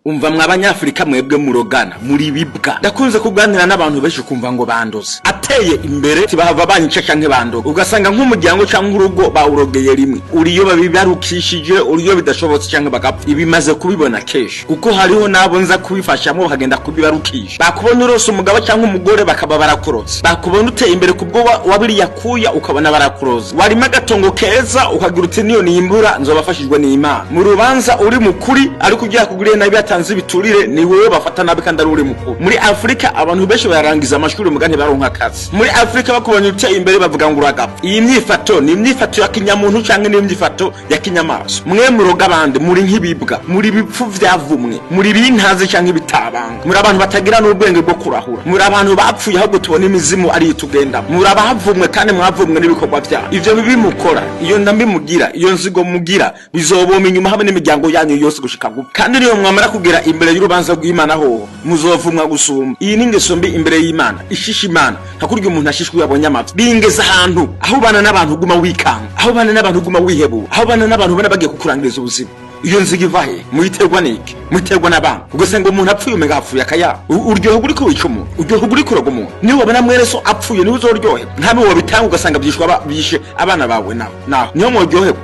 Umva mwa Banyafurika mwebwe murogana, muri bibwa. Ndakunze kuganira n'abantu benshi, kumva ngo bandoze, ateye imbere tibahava banyica canke bandoga. Ugasanga nk'umuryango canke urugo bawurogeye rimwe, uriyo babibarukishije, uriyo bidashobotse canke bagapfa. Ibimaze kubibona kenshi, kuko hariho n'abo nza kubifashamo bakagenda kubibarukisha. Bakubona urose umugabo canke umugore, bakaba barakurotse. Bakubona uteye imbere kubwo wabiriya kuya, ukabona barakuroza. Warima agatongo keza, ukagira uti: "Niyo nimbura nzobafashijwe n'Imana." Mu rubanza uri mukuri, ariko ugiye kuguriye nabi, yatanze ibiturire, ni wewe bafata nabi kandi ari uri mukuru. Muri Afurika abantu benshi barangiza amashuri muga ntibaronka akazi. Muri Afurika bakubonye uteye imbere, bavuga ngo uragapfa. Iyi myifato ni imyifato ya kinyamuntu canke ni imyifato ya kinyamaswa? Mwe muroga abandi muri nk'ibibwa, muri bipfu vyavumwe, muri bintazi canke ibitabanga, muri abantu batagira n'ubwenge bwo kurahura, muri abantu bapfuye, ahubwo tubona imizimu ari itugendamo. Muri abavumwe kandi mwavumwe n'ibikorwa vyabo. Ivyo bibi mukora, iyo ndambi mugira, iyo nzigo mugira, bizoboma inyuma hamwe n'imiryango yanyu yose gushika gupfa. Kandi niyo mwamara kugera imbere y'urubanza rw'Imana, hoho muzovumwa gusumba. Iyi ni ingeso mbi imbere y'Imana, ishisha Imana nka kurya umuntu ashishwe yabonye amavi. Bingeza ahantu aho ubana n'abantu uguma wikanga, aho ubana n'abantu uguma wihebura, aho ubana n'abantu ubona bagiye kukurangiriza ubuzima. Iyo nziga iva he? Muyiterwa niki? Muyiterwa n'abantu. Ugasanga umuntu apfuye, umenga apfuye akayabo. Uryoherwa uriko wica umuntu, uryoherwa uriko uroga umuntu. Niyo wabona mwene so apfuye, niwe uzoryoherwa? Ntamwe wobitanga, ugasanga byishwe byishe abana bawe nawe naho niho mworyoherwa.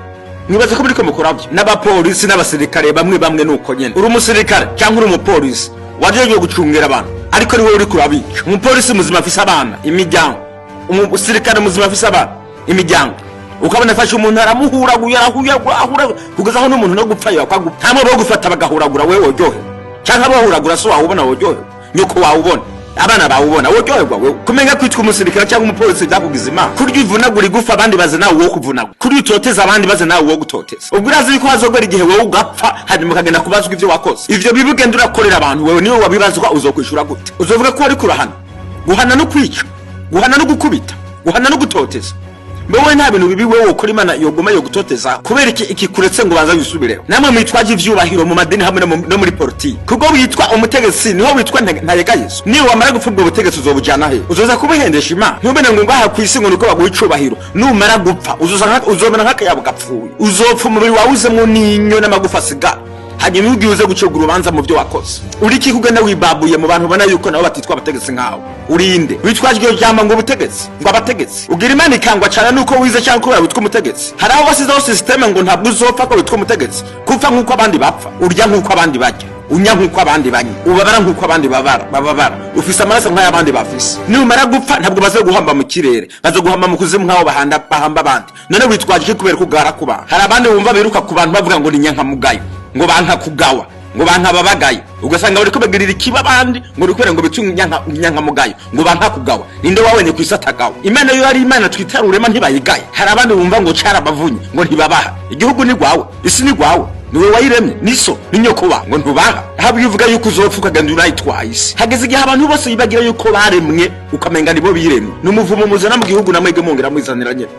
Mwibaza ko muriko mukora byo. N'abapolisi n'abasirikare bamwe bamwe nuko nyene. Uri umusirikare cyangwa uri umupolisi wajejwe gucungera abantu, ariko ni wowe uriko urabica. Umupolisi muzima afise abana, imiryango. Umusirikare muzima afise abana, imiryango. Ukabona afashe umuntu, aramuhuraguye, arahuyagura, ahura kugeza aho n'umuntu no gupfa yakwagu. Ntamwe bo gufata bagahuragura, wewe woryohewe? Canke abahuragura so wawubona, woryohewe? Nyoko wawubona, abana bawubona, woryoherwa wewe? Kumenya kwitwa umusirikare cyangwa umupolisi byakugize Imana? Kurya uvunagura igufa abandi, baze nawe wo kuvunagura. Kurya utoteza abandi, baze nawe wo gutoteza. Ubwo urazi yuko hazogera igihe wowe ugapfa, hanyuma ukagenda kubazwa ivyo wakoze. Ivyo bibi ugenda urakorera abantu, wewe niwe wabibazwa. Uzokwishura gute? Uzovuga ko wariko urahana? Guhana no kwica, guhana no gukubita, guhana no gutoteza. Mbewe nta bintu bibi wewe ukora Imana yoguma yo gutoteza? Kubera iki ikikuretse ngo banza wisubireho? Namwe mwitwaje ivyubahiro mu madini hamwe no muri politiki, kuko witwa umutegetsi niho witwa ntayegayezo. Niyo wamara gupfa, ubwo butegetsi uzobujana he? Uzoza kubuhendesha Imana? Ntubene ngo ngaha kw'isi ngo niko baguha icubahiro. Numara gupfa uzoza uzobona nk'akayabo gapfuye. Uzopfa umubiri wawe uzemwo n'inyo n'amagufa asigara, hanyuma ugiye uze gucibwa urubanza mu byo wakoze. Uri iki kugenda wibabuye mu bantu ubona yuko nabo batitwa abategetsi nkawe? Urinde witwaje iryo jambo ngo ubutegetsi, ngo abategetsi? Ugira Imana ikangwa cyane nuko wize cyangwa kubera witwa umutegetsi. Hari aho wasizeho système ngo ntabwo uzopfa ko witwa umutegetsi. Kupfa nk'uko abandi bapfa, urya nk'uko abandi barya, unya nk'uko abandi banywa, ubabara nk'uko abandi babara bababara, ufise amaraso nk'ay'abandi bafise. Numara gupfa ntabwo baza guhamba mu kirere, baza guhamba mu kuzimu nk'aho bahamba abandi. None witwaje iki kubera ko ugara ku bantu? Hari abandi bumva biruka ku bantu, bavuga ngo ni nyankamugayo, ngo banka kugawa, ngo banka babagaye. Ugasanga bariko bagirira ikiba abandi ngo ni kubera ngo bitwa inyankamugayo, ngo banka kugawa. Ninde wabonye ku isi atagawa? Imana yo ari Imana twita Rurema, ntibayigaye. Hari abandi bumva ngo carabavunye, ngo ntibabaha. Igihugu ni gwawe, isi ni gwawe, niwe wayiremye, niso ni nyoko wa ngo ntubaha. Ahabwo ivuga yuko uzopfa ukagenda unayitwaye isi. Hageze igihe abantu bose bibagira yuko baremwe, ukamenga nibo biremye. Ni umuvumo muzana mu gihugu, namwebwe mwongera mwizanira nyene.